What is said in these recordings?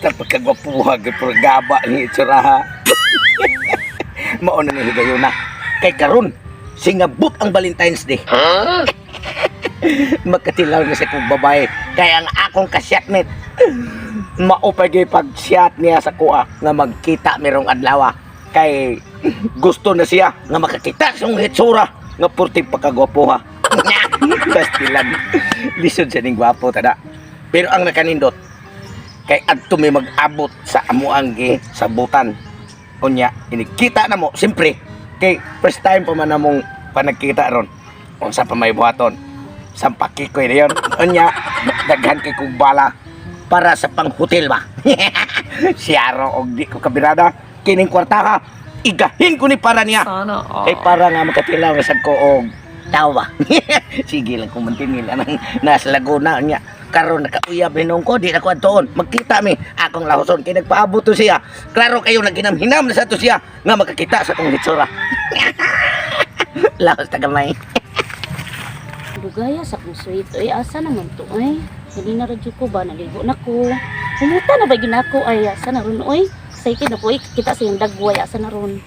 Basta pagkagwapuha, pero gaba ni itsura. Mao na ni higayuna. Kay karon, singabot ang Valentine's Day. Makatilaw na sa kong babae. Kay ang akong kasyatmate, mao pa gyud pag-shot niya sa kuha nga magkita merong adlaw. Kay gusto na siya nga makakita sa akong hitsura nga purting pagkagwapuha. Bastilan. Lisod siya ning gwapo tada. Pero ang nakanindot, kay adto may mag-abot sa amuang gi sabutan. Unya, inikita na mo, siyempre, kay first time pa man namong panagkita ron. Unsa pa may buhaton? Sampaki ko yun. Unya, daghan kay kong bala para sa panghotel ba. Siyaro og di ko kabirada kining kwarta ha. Igahin ko ni para niya. Sana all. Kay para nga makatilaw na sad ko og tawa. Sige lang kung mantinil anang nasa Laguna niya. Karon nakauyab hinong ko, di na ko adtoon. Magkita mi akong lahoson kay nagpaabot to siya. Klaro kayo naghinam-hinam na sa to siya nga makakita sa akong hitsura. Lahos ta gamay. Dugaya sa akong sweet. Ay, asa naman to ay? Hindi na radyo ko ba? Naligo na ko. Humuta na ba ginako? Ay, asa na ron oy? Excited na ko. Ay, kita sa iyong dagway. Asa na ron?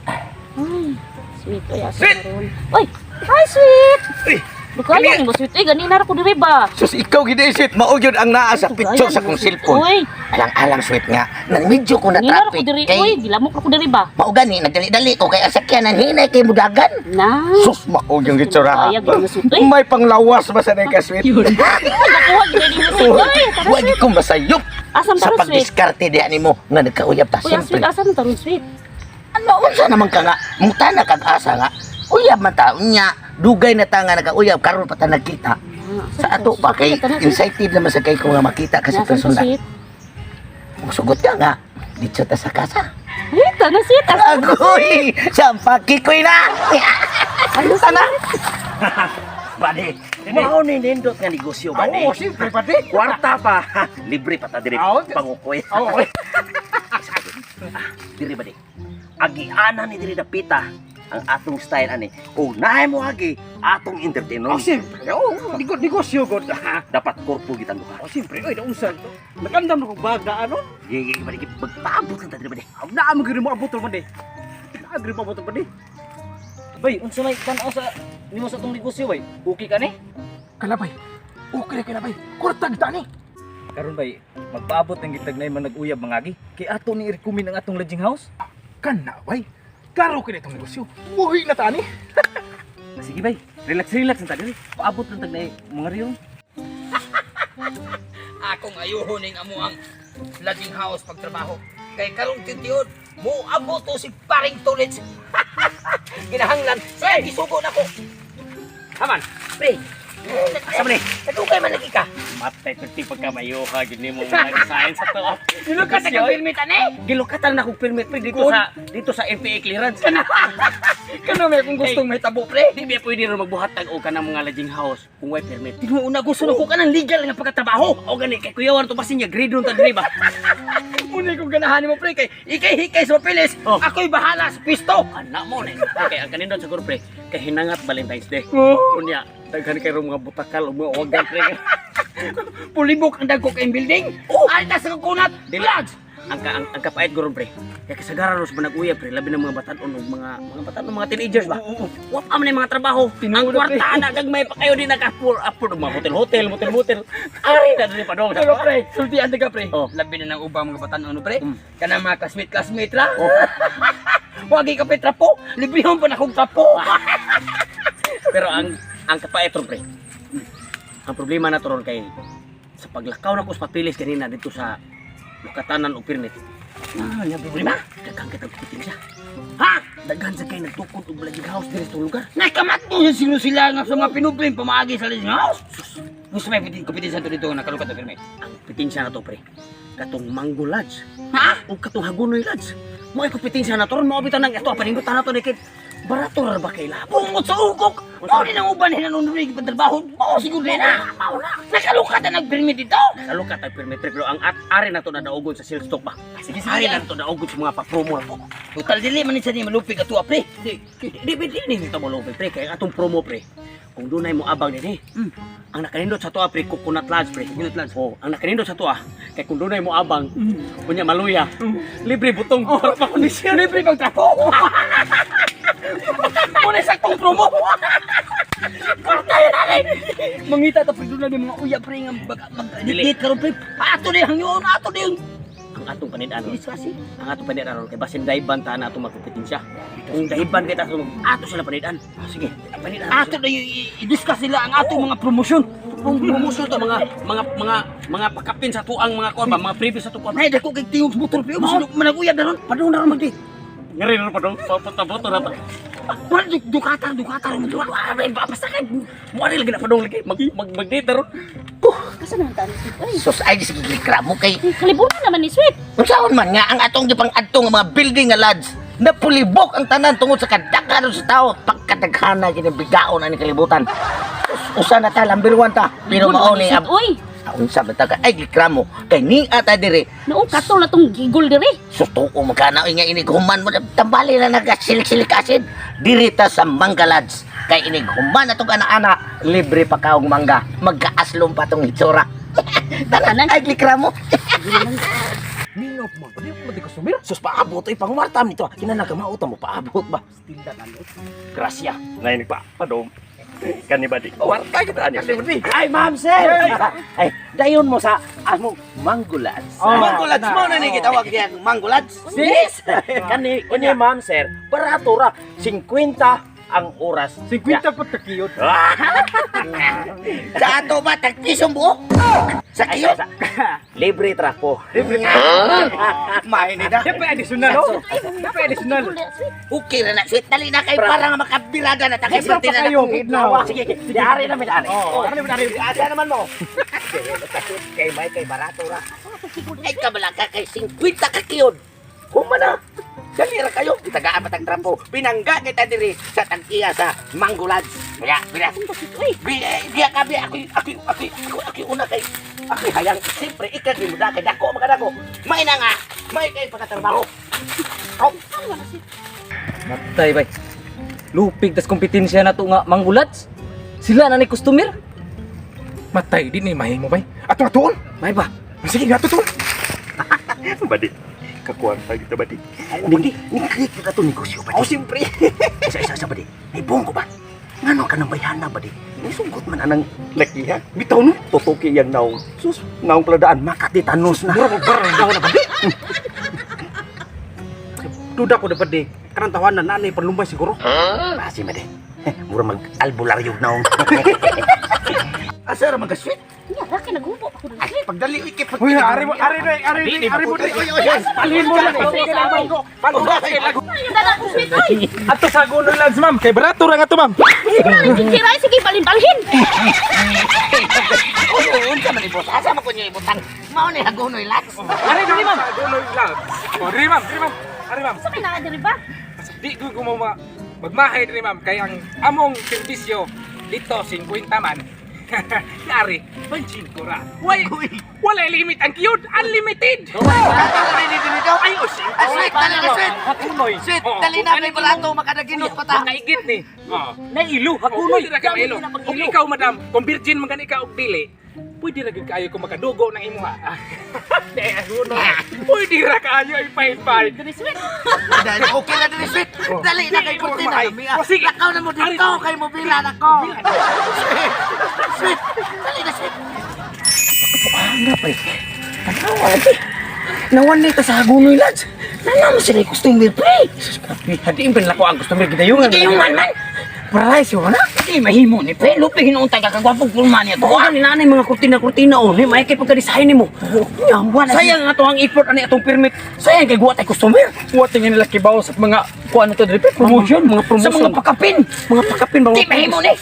Ay, sweet. Ay, asa Sweet! na ron? Ay, hi, sweet! Uy, Dugaya ni mo, sweet. Ay, ganina ra ko diri ba? Sus, ikaw gid sweet, mao gyud ang naa sa Dugaya picture sa ni mo, akong sweet. cellphone. Uy, Alang-alang sweet nga, nang medyo ko na ganina ra ko traffic diri. kay Uy, gilamok ra ko diri ba? mao gani nagdali-dali ko kay ang sakyanan hinay kay mudagan. Na. Sus, mao yung hitsura. Dugaya gid mo, sweet. Uy, May panglawas ba sa ka sweet? ay, nakuha gid ni mo, sweet. Uy, tara, Wag sweet. ko masayop Asam sa taron, sweet? pagdiskarte diha nimo nga nagkauyab ta Uy, ang siyempre. sweet. Asam taron, sweet? Ano unsa naman ka nga mutana kag asa nga uyab man ta unya dugay na ta nga nagkauyab karon pa ta nagkita. Ah, Sa ato pa kay excited naman sa kay ko nga makita ka sa personal. Sweet. Musugot ka nga dito ta sa kasa. Ay, tana, sweet. Asa Agoy! Sampaki ko'y na! Ano Sana? Bade, mao ni nindot nga negosyo, bade. Oo, siyempre, pati. Kwarta pa. Libre pa ta dire Oo. pangukoy. Oo. Dire ba di? Agiana ni dire dapita ang atong style ani. O naay mo agi atong entertainon. Oh, siyempre. Oo, negosyo god. Dapat korpo gitan duha. Oh, siyempre. Oy, nausan to. Nagandam na kong baga, ano? Gigi ba di magpaabot lang ta dire ba di? Naa mo gid mo abot man di. Naa gid mo abot man di. Bay, unsa may tan-aw sa nimo sa tong negosyo bay? Okay ka ni? Kalabay. Okay ra kalabay. Kurtag ta ni. Karon bay, magpaabot ng gitag na man nag-uyab mangagi. Kay ato ni i-recommend ang atong lodging house. Kana bay. Klaro kini itong negosyo. Buhi na ta ni. Sige bay, relax relax ang ta diri. Paabot lang tag na mga riyon. Akong ayuhon ning amo ang lodging house pagtrabaho. Kay karong tintiod, moabot to si paring Tulits. Ginahanglan, siya gisugo nako. Haman. Pre, Asa man ni? Nadugay man lagi ka. Matay perti pagkamayo ka gid nimo mga design sa to. Gilukat na kang permit ani. Gilukatan na kong permit pre dito sa NPA clearance. Kano may kung gustong may tabo pre. Di ba pwede ron magbuhat tag og kanang mga lodging house kung way permit. Tinuod na gusto na ko kanang legal nga pagkatrabaho. O gani kay kuyawan to basin niya grade ron ta diri ba. Muna kong ganahan mo pre kay ikay-hikay sa papeles. Oh. Ako'y bahala sa pisto. Anak mo ni. Kay ang kanindot siguro pre, kay hinangat Valentine's Day. Oh. Unya, daghan kay mga butakal ug mga wagan pre. Pulibok ang dagko kay building. Oh. Alta sa kunat. Dili. Lodge. Ang kapait guro pre. Kay kasagaran ros manag-uya pre, labi ng mga batan-on ug mga batan-on mga teenagers ba. Wa pa man yung mga trabaho. Ang kwarta na gagmay pa kayo di naka-afford afford og mga hotel hotel, motel motel. Ari na diri pa dong. Pero pre, sultian ta ka pre. Oh. Labi na ng ubang mga batan ano pre. Mm. Kanang mga classmate classmate ra. Oh. Wagi ka pre trapo. Librehon pa na kong trapo. Pero ang kapait ron pre. Ang problema na to ron kay sa paglakaw na ko sa papilis kanina dito sa Lukatanan o permit. Ah, ano problema? Daghan kitang kupitensya. Ha? Daghan sa kay nagtukod og lodging house diri sa lugar. Nakamat mo sino sila nga sa mga pinublim pamaagi sa lodging house. Sus, gusto may pitin kupitin sa dito nga nakalukat na permit. Ang pitensya na to pre. Katong Mango Lodge. Ha? O katong Hagunoy Lodge. Mo ay kupitensya na to ron mao bitaw nang ato panindutan na to ni kay barato ra ba kay labo. Bungot sa ugok. Mao ni nang uban hinanunod pagtrabaho. Mao siguro na. Mao na. Nakalukat na nagpermit dito. Kalukat ang permit pre, pero ang at ari na to na daugon sa sales talk ba. Sige Ari na to daugon sa mga pa-promo na to. Total dili man ni sa ni malupig ato pre. Di di di di nito mo pre kay atong promo pre. Kung dunay mo abang dinhi. Ang nakanindot sa tuwa pre, Coconut Lodge pre. Coconut Lodge. Oh, ang nakanindot sa tuwa kay kung dunay mo abang, unya maluya. Libre butong. Oh, pa kondisyon. Libre pag trapo. Muna sa tong promo. Mangita ta pre dunay mga uya pre nga mag mag Dili. karon pre. Ato ni hangyon, ato ni yung Ang atong panid-an. Diskasi. Ang atong panid-an kay basin daiban ta na atong magkompetensya. Kung daiban kay ta atong ato sila panid-an. Sige, panid-an. Ato na yung i-discuss nila ang atong mga promosyon. Kung promosyon to mga pakapin sa tuang mga kuan ba, mga previous sa tuang. Nay dako kay tingog sa motor pre, oh, managuyab na ron. Padung na ron magdi. Ngari na pa dong, papaboto na ta. Wala dukata dukata ron mo. Wala ba basta kay mo ani lagi na padong lagi mag mag mag-date na ron. Asa naman ta ni sweet oy? Sus ay sige likra mo kay Ay, kalibutan naman ni sweet. unsaon man nga ang atong gipang adto nga mga building nga lads napulibok ang tanan tungod sa kadaghan sa tao pagkadaghana kini bigaon ani kalibutan. Sus, usa na ta number 1 ta pero Libon mao naman ni sweet oy. unsa ba ta ka ay likra mo kay ni ata dire Noong katol na tong gigol dire. Sutuko magkana nga inig human mo tambali na nagasilik-silik asid diri ta sa Mangga Lads kay inig human atong ana-ana libre pa kaong mangga magkaaslom pa tong hitsura. Tara, ay likra mo. Minop mo. Di mo di customer. Sus paabot ay pangumartam nito. Kinahanglan ka mauta mo paabot ba. Grasya. Ngayon pa padong. Kani ba di? Warta kita ani. Ay ma'am sir. Ay dayon mo sa among Mango Lads. Oh, Mango Lads mo na ni gitawag diyan Mango Lads. Sis. Kani unya ma'am sir, barato ra 50 ang oras. 50 po takiyot. Sa ato ba tag pisong buo? Sa kiyo? Libre trapo. May ni da. Siyempre additional no. Siyempre additional. Gigol na sweet. Okay ra na sweet dali na kay para nga makabirada na ta kay Sobra perti pa na kayo. na. Sige, sige. Ari namin ari. Oh, ari namin, ari. Asa naman mo? Kay may kay barato ra. Ay kabalaka kay 50 ka kiyod. Kuma na. Dali ra kayo. Itagaan pa tag trapo. Pinangga kita diri sa tagkiya sa Mango Lads. Bila, bila. Uy, Biya ka biya ako ako ako ako ako una kay ako hayang siyempre ikaw di mo da kay dako makadako. May na nga. May kay pagkatrabaho. Oh, Matay bay. Lupig tas kompetensya na to nga manggulats. Sila na ni customer. Matay di ni mahimo bay. Ato atuon. May ba? Sige, ato tuon. Badi. Kakuwarta kita badi. Hindi, ni kita to negosyo ba? Oh, siyempre. Isa isa isa ba di? May bongko ba? Ngano ka ng bayana ba di? Nisunggot man anang lakiha. Bitaw no, tutuki yang naong. Sus, naong paladaan, Makati tanos na. Mura mo barang na badi. Duda ko dapat di. Karang tawanan na ni panlumbay siguro. Basi ba di? Mura mag albularyo naong. Asa ra magasweet? nya ra kay naghubo pa ko dun Ay, sweet. pagdali ikip. Uy, ari mo, ari ari ari ari mo. Oy, oy, oy. Palhin mo na. Ay, dala ko sweet oy. Ato sa Gunoy Lads, ma'am. Kay barato ra nga to, ma'am. Sige ra sige ra sige balhin-balhin. Uy, uy, unsa man ibot? Asa man kunyo ibutang? Mao ni hagunoy lats. Ari diri, ma'am. Gunoy Lads. Oh, diri, ma'am, diri, ma'am. Ari, ma'am. Sa may naa diri ba? Di ko gumawa magmahay diri, ma'am, kay ang among serbisyo dito 50 man. Yari, pansin ko ra. Way, walay limit ang kiyod, unlimited. Ay, o Ah, sweet, dali na sweet. Hakunoy. Sweet, dali na kay balato makadaginot pa ta. Nakaigit ni. Oo. Nailo, Hakunoy, hakunoy. ra ka mailo. Kung ikaw, madam, kung virgin man gani ka og dili, pwede ra gyud kaayo kung makadugo ng imuha. Di, hakunoy. Pwede ra kaayo ipay-pay. Diri sweet. Dali, okay na dali sweet. Dali na kay kurtina. O, sige. Lakaw na mo dito kay mobila na ko. Sweet. Sweet. Dali na sweet. Ano pa eh? Tanawa lagi. Nawan na ito sa Hagunoy Lads. Nanamo sila yung customer pre. Hadi impen lako ang customer gidayungan. Gidayungan man. Paray siya na. Di mahimo ni pre, lupig hinuon ta kagwapog pulma niya to. Oo, ni nanay mga kurtina-kurtina oh. Ni may kay pagka-design nimo. Nya, wala. Sayang nga to ang effort ani atong permit. Sayang kay guwa tay customer. Wa tingin nila kibaw sa mga kuan to diri pre, promotion, mga promotion. Sa mga pakapin, mga pakapin ba? Di mahimo ni.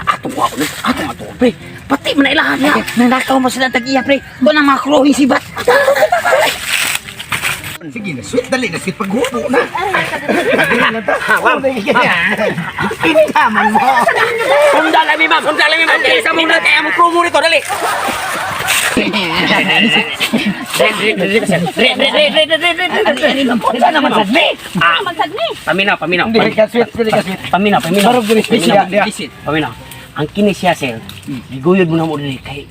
Atong wa ni, atong ato pre. Pati man na ilahan niya. Nanakaw mo sila tag-iya pre. Doon ang mga kruhin sibat. Sige na sweet, dali na sweet paghubo na. Kinta man mo. Sundal mi ma'am, sundal mi ma'am. Dali sa mong kay among promo nito, dali. Re, re, re, re, re, re, re, re, re. Unsa naman sad ni? Ah, Man sad ni. paminaw, paminaw. Dili ka sweet, dili ka sweet. Paminaw, paminaw. Barog dili siya. Paminaw. Ang kini siya, sir. Giguyod mo na mo dili kay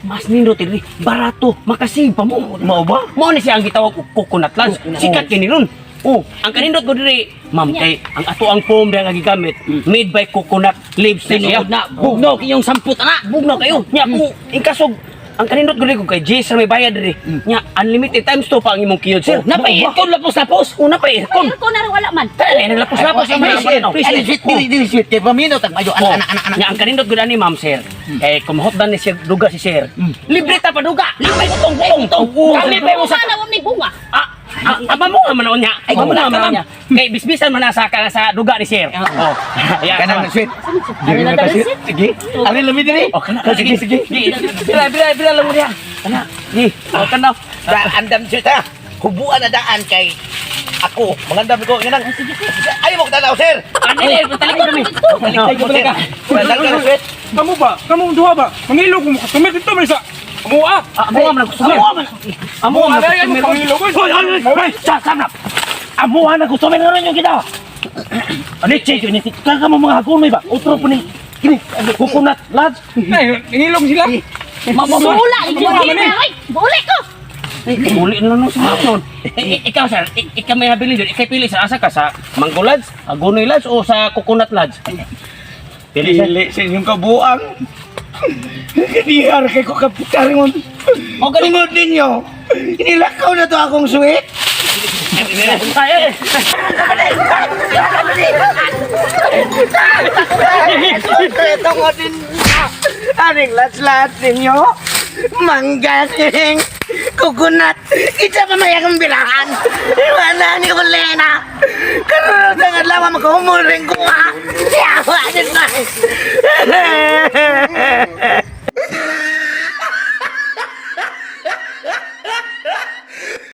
mas nindot dili barato, makasave pa mo. Mao ba? Mao ni siya ang gitawag og coconut lunch. Sikat kini ron. Oh, ang kanindot ko diri, ma'am, kay ang ato ang foam nga gigamit made by coconut leaves na siya. Na, bugnaw kayong samput ana. Bugnaw kayo. Nya kung inkasog ang kanindot ko diri kung kay Jason may bayad diri. Nya unlimited times 2 pa ang imong kiyod, sir. Napay aircon lapos-lapos. Una pa aircon. Aircon na rin wala man. Tara, naglapos-lapos ang Ay, sir. Ay, Please, sweet, dili dili sweet kay paminaw tag mayo ana ana ana ana. Nya ang kanindot ko ani, ma'am, sir. Eh kumahot dan ni sir duga si sir. Libre ta pa duga. Libre utong utong. Kami pa mo sa Bunga na wa may bunga. Ah, ah, ama mo nga manaon niya. Ay, mo nga manaon niya. Kay bisbisan man na sa sa duga ni sir. Oh. Yeah, Kanang sweet. Ano Dili na na ta dali, sweet. sweet? Sige. Ari lami diri. Oh, kana. Sige, sige. Bila, bila, bila lang mo diha. Kana. Di. Oh, kana. Da andam sweet ha. Hubuan na daan kay ako. Mangandam ko nganang. Ay mo tanaw, sir. Ano, talikod kami. Talikod ko, sir. Talikod ko, sweet. Kamu ba? Kamu duha ba? Mangilo ko mo customer dito man sa Mua. Ah, amo nga man gusto. Amo man. Amo man Aray, ano gusto. pangilo ko? Hoy, hoy, hoy, sa samnap. Amo na gusto men ron yung kita. Ano check ni ka mo mga hagonoy ba? Otro po ni kini coconut lads. Ay, nangilong sila. Bula, ni ay. Buli ko. Uli na lang sa nun. Ikaw sir, ikaw may nabili doon. Ikaw pili sa asa ka sa mango lads, agonoy lads o sa coconut lads? Pili sir. Dili sa inyong kabuang. Kanihar kay ko kapitar mo. O ganun. Tungod ninyo, inilakaw na to akong sweet. Ay, ay, ay. Tungod ninyo, aning lads-lads ninyo, manggasing, kukunat, isa pa may akong bilahan. Wala ni ko Lena. Karoon sa adlaw makahumol rin ko ha. Yawa din na.